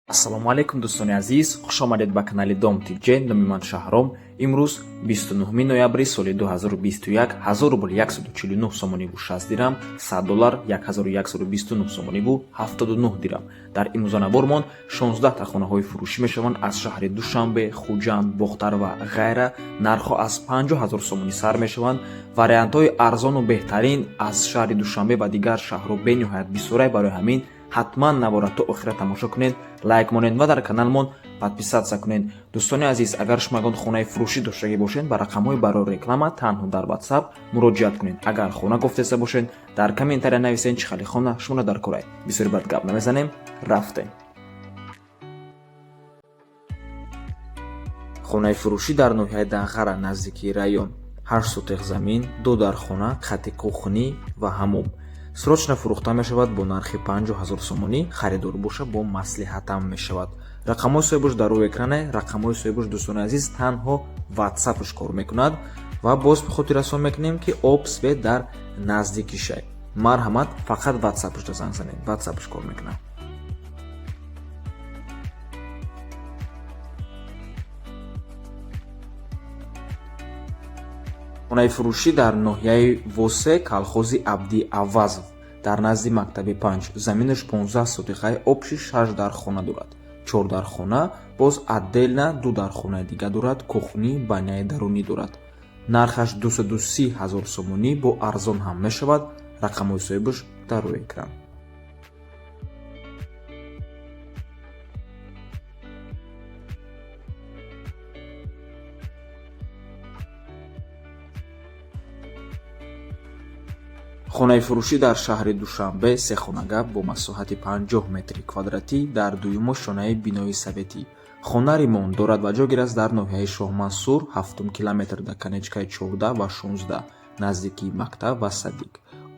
Ассалому алайкум, дӯстони азиз, хушомадед ба канали Дом Тиҷе. Номи ман Шаҳром. Имрӯз 29 ноябри соли 2021, 1000 рубл 149 сомониву 60 дирам, 100 доллар 1129 сомониву 79 дирам. Дар имрӯзанабормон 16 та хонаҳои фурӯшӣ мешаванд аз шаҳри Душанбе, Хуҷанд, Бохтар ва ғайра. Нархҳо аз 50 ҳазор сомонӣ сар мешаванд. Вариантҳои арзону беҳтарин аз шаҳри Душанбе ва дигар шаҳрҳо бениҳоят бисёрай. Барои ҳамин ҳатман навора то охира тамошо кунед, лайк монед ва дар каналмон подписаться кунед. Дӯстони азиз, агар шумо ягон хонаи фурӯшӣ доштагӣ бошед, ба рақамҳои барои реклама танҳо дар WhatsApp муроҷиат кунед. Агар хона кофтеста бошед, дар комментария нависед, чӣ хали хона шуморо дар корай. Бисёри бад гап намезанем, рафтем. Хонаи фурӯшӣ дар ноҳияи Данғара, наздикии район, 8 сотих замин, ду дархона, хати кухнӣ ва ҳаммом. Срочно фурӯхта мешавад бо нархи 50 ҳазор сомонӣ. Харидор боша, бо маслиҳатам мешавад. Рақамҳои соҳибаш дар рӯи экране. Рақамҳои соҳибаш, дӯстони азиз, танҳо ватсапш кор мекунад. Ва боз хотиррасон мекунем, ки об, свет дар наздикишай. Марҳамат, фақат ватсапшда занг занед, ватсапш кор мекунад. Хонаи фурӯшӣ дар ноҳияи Восе, колхози Абди Аввазов, дар назди мактаби 5. Заминаш 15 сотихаи, общий шаш дархона дорад, чор дархона, боз отдельно ду дархонаи дига дорад, кухни, баняи дарунӣ дорад. Нархаш 230 ҳазор сомонӣ, бо арзон ҳам мешавад. Рақамҳои соҳибаш дар рӯи экран. Хонаи фурӯшӣ дар шаҳри Душанбе, сехонага бо масоҳати 50 метри квадратӣ дар дуюм ошёнаи бинои советӣ. Хона ремонт дорад ва ҷойгир аст дар ноҳияи Шоҳмансур, ҳафтум километр, дар конечкаи 14 ва 16, наздикии мактаб ва садик.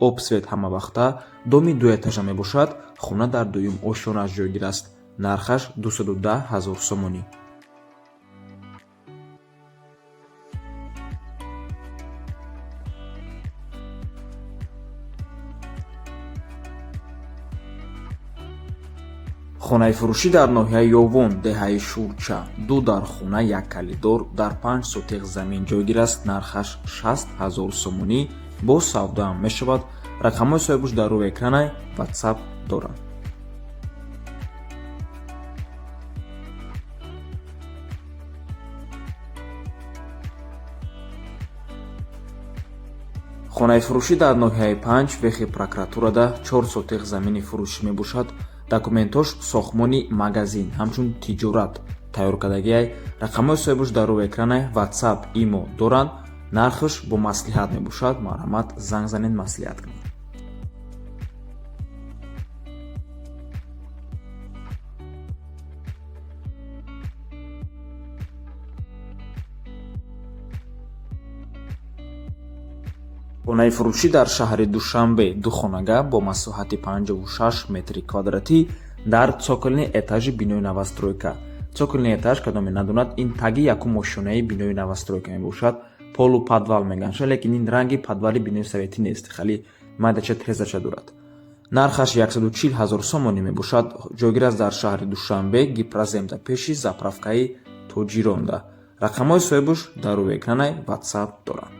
Об, свет ҳамавақта. Доми дуэтажа мебошад. Хона дар дуюм ошёнааш ҷойгир аст. Нархаш 210 ҳазор сомонӣ. Хонаи фурӯшӣ дар ноҳияи Ёвон, деҳаи Шурча, ду дархона, як калидор, дар 5 сотих замин ҷойгир аст. Нархаш 60 ҳазор сомонӣ, боз савдоам мешавад. Рақамҳои соҳибаш дар рӯи экранай, ватсап доранд. Хонаи фурӯшӣ дар ноҳияи Панҷ, вехи прокуратурада, 4 сотих замини фурӯшӣ мебошад. Документош сохтмони магазин, ҳамчун тиҷорат тайёр кардагиай. Рақамҳои соҳибаш дар рӯи экранай, ватсап, имо доранд. Нархаш бо маслиҳат мебошад. Марҳамат, занг занед, маслиҳат кунед. Хонаи фурӯшӣ дар шаҳри Душанбе, духонага бо масоҳати 56 метри квадратӣ дар цокольный этажи бинои новостройка. Цокольный этаж, кадоме надонад, ин таги якум ошёнаи бинои новостройка мебошад. Полуподвал мегӯянд, лекин ин ранги подвали бинои советӣ нест, хеле майдача, тирезача дорад. Нархаш 140 ҳазор сомонӣ мебошад. Ҷойгир аст дар шаҳри Душанбе, Гипроземда, пеши заправкаи Тоҷиронда. Рақамҳои соҳибаш дар рӯи экранай, ватсап доранд.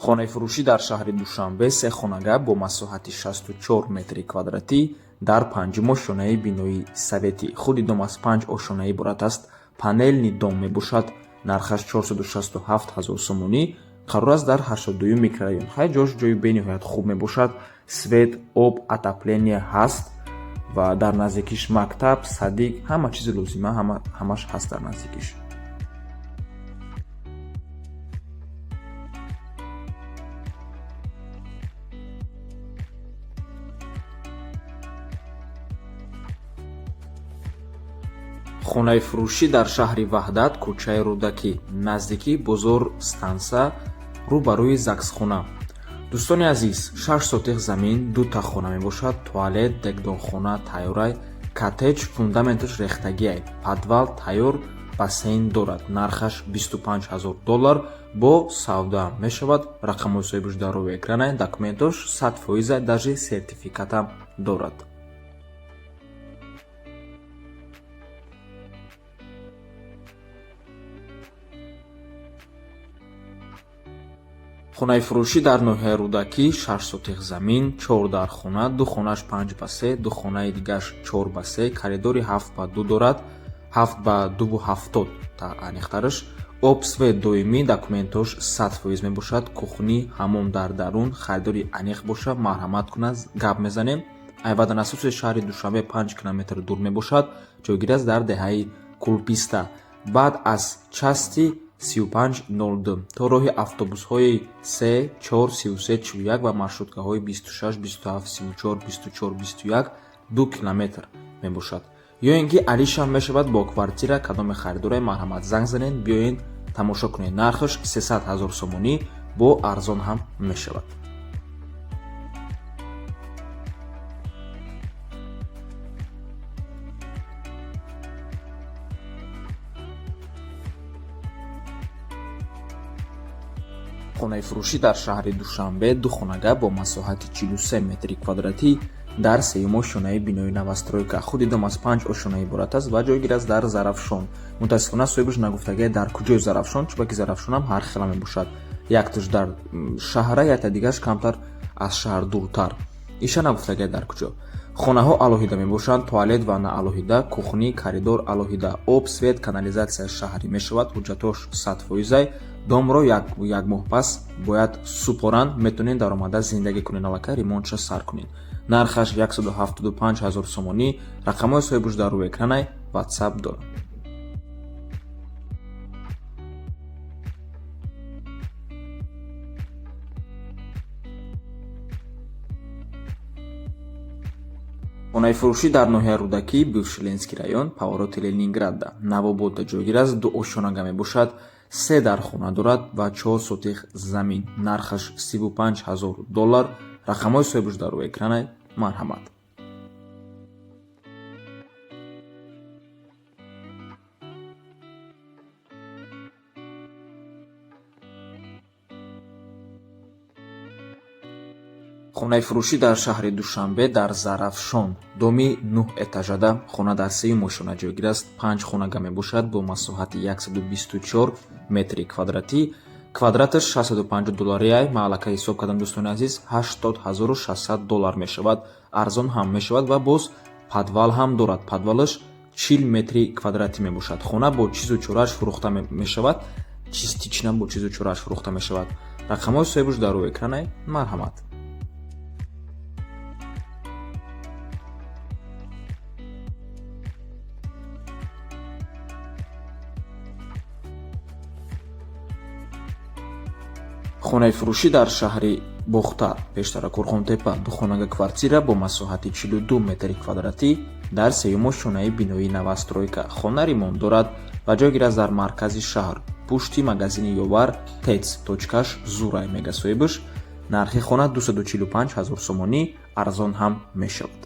Хонаи фурӯшӣ дар шаҳри Душанбе, сехонага бо масоҳати 64 метри квадратӣ дар панҷум ошёнаи бинои советӣ. Худи дом аз панҷ ошёна иборат аст, панельный дом мебошад. Нархаш 467 ҳазор сомонӣ. Қарор аст дар 82-юм микрорайон. Хай, ҷош ҷои бениҳоят хуб мебошад. Свет, об, отопление ҳаст ва дар наздикиш мактаб, садик, ҳама чизи лозима ҳамаш ҳаст дар наздикиш. Хонаи фурӯшӣ дар шаҳри Ваҳдат, кӯчаи Рӯдакӣ, наздикии бозор Станса, рӯ ба рӯи загсхона. Дӯстони азиз, 6 сотих замин, дута хона мебошад. Туалет, дегдонхона тайёрай, коттедж фундаменташ рехтагиай, подвал тайёр, бассейн дорад. Нархаш 25 ҳазор доллар. Бо савдоам мешавад. Рақамҳои соҳибаш дар рӯи экрана, документош 100%, даже сертификатам дорад. Хонаи фурӯшӣ дар ноҳияи Рӯдакӣ, 6 сотих замин, 4 дар хона, ду хонааш 5 ба 3, ду хонаи дигааш 4 ба 3, коридори 7 ба 2 дорад, 7 ба 2,70 аниқтараш. Об, свет доимӣ, документош 100% мебошад, кухни, ҳаммом дар дарун. Харидори аниқ боша, марҳамат кунад, гап мезанем. Ай ваданасоси шаҳри Душанбе 5 километр дур мебошад, ҷойгир аст дар деҳаи Кулписта, баъд аз части 3502 то роҳи автобусҳои 3 4 33 41 ва маршруткаҳои 26 27 34 24 21 2 километр мебошад. Ё ин ки алишам мешавад бо квартира. Кадоме харидорае, марҳамат, занг занед, биёед, тамошо кунед. Нархаш 300 ҳазор сомонӣ, бо арзон ҳам мешавад. Хонаи фурӯшӣ дар шаҳри Душанбе, ду хонага бо масоҳати 43 метри квадратӣ дар сеюм ошёнаи бинои новостройка. Худи дом аз панҷ ошёна иборат аст ва ҷойгир аст дар Зарафшон. Мутаассифона, соҳибаш нагуфтагия дар куҷои Зарафшон, чунки Зарафшонам ҳар хела мебошад: якташ дар шаҳра, якта дигараш камтар аз шаҳр дуртар. Иша нагуфтагия дар куҷо. Хонаҳо алоҳида мебошанд: туалет, ванна алоҳида, кухни, коридор алоҳида, об, свет, канализатсия шаҳрӣ мешавад. Ҳуҷҷатош 100%. Домро як моҳ пас бояд супоранд, метавонед даромада зиндагӣ кунед, аллакай ремонтша сар кунед. Нархаш 175 ҳазор сомонӣ. Рақамҳои соҳибаш дар рӯи экранай, Ватсап дорад. Хонаи фурӯшӣ дар ноҳияи Рӯдакӣ, бывший Ленинский район, повороти Ленинградда, Навободда ҷойгир аст. Ду ошёнага мебошад, се дар хона дорад ва 4 сотих замин. Нархаш 35 ҳазор доллар. Рақамҳои соҳибаш дар рӯи экранай, марҳамат. Хонаи фурӯшӣ дар шаҳри Душанбе, дар Зарафшон, доми нӯҳ этажада, хона дар сеюм ошёна ҷойгир аст, панҷ хонага мебошад бо масоҳати 124 метри квадратӣ. Квадраташ 650 долларияй. Ман аллакай ҳисоб кардам, дӯстони азиз, 80 600 доллар мешавад. Арзон ҳам мешавад ва боз подвал ҳам дорад, подвалаш 40 метри квадратӣ мебошад. Хона бо чизу чорааш фурӯхта мешавад, частично бо чизу чорааш фурӯхта мешавад. Рақамҳои соҳибаш дар рӯи экранай, марҳамат. Хонаи фурӯшӣ дар шаҳри Бохтар, пештара Қӯрғонтеппа, духонага квартира бо масоҳати 42 метри квадратӣ дар сеюм ошёнаи бинои новостройка. Хона ремонт дорад ва ҷойгир аст дар маркази шаҳр, пушти магазини Ёвар тец точкаш зурай, мега соҳибаш. Нархи хона 245 ҳазор сомонӣ, арзон ҳам мешавад.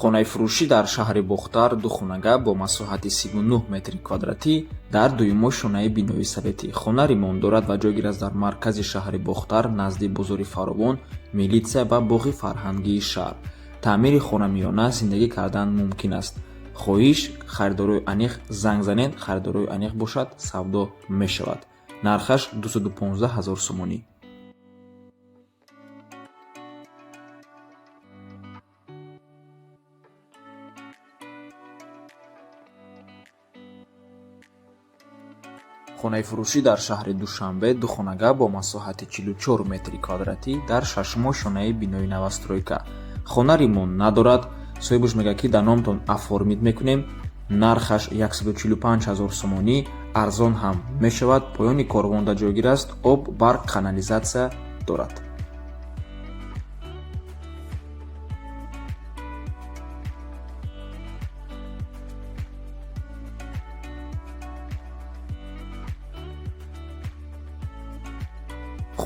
Хонаи фурӯшӣ дар шаҳри Бохтар, духонага бо масоҳати 39 метри квадратӣ дар дуюм ошёнаи бинои советӣ. Хона ремонт дорад ва ҷойгир аст дар маркази шаҳри Бохтар, назди бозори Фаровон, милитсия ва боғи фарҳангии шаҳр. Таъмири хона миёна, зиндагӣ кардан мумкин аст. Хоҳиш, харидорои аниқ занг занед, харидорои аниқ бошад, савдо мешавад. Нархаш 215 ҳазор сомонӣ. Хонаи фурӯшӣ дар шаҳри Душанбе, духонага бо масоҳати 44 метри квадратӣ дар шашум ошёнаи бинои новостройка. Хона ремонт надорад. Соҳибаш мегӯяд, ки дар номтон оформить мекунем. Нархаш 145 ҳазор сомонӣ, арзон ҳам мешавад. Поёни корвонда ҷойгир аст, об, барқ, канализатсия дорад.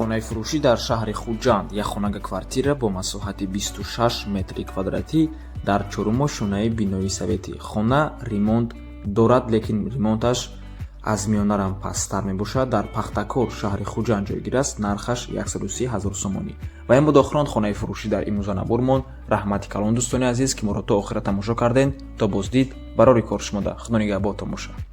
Хонаи фурӯшӣ дар шаҳри Хуҷанд, якхонага квартира бо масоҳати 26 метри квадратӣ дар чорумошёнаи бинои советӣ. Хона ремонт дорад, лекин ремонташ аз миёнарам пасттар мебошад. Дар Пахтакор, шаҳри Хуҷанд ҷойгир аст. Нархаш 130 ҳазор сомонӣ. Ва ин буд охирон хонаи фурӯшӣ дар имрӯза набормон. Раҳмати калон, дӯстони азиз, ки моро то охира тамошо кардем. То боздид, барори кор шумода. Худо нигаҳбонтон бошад.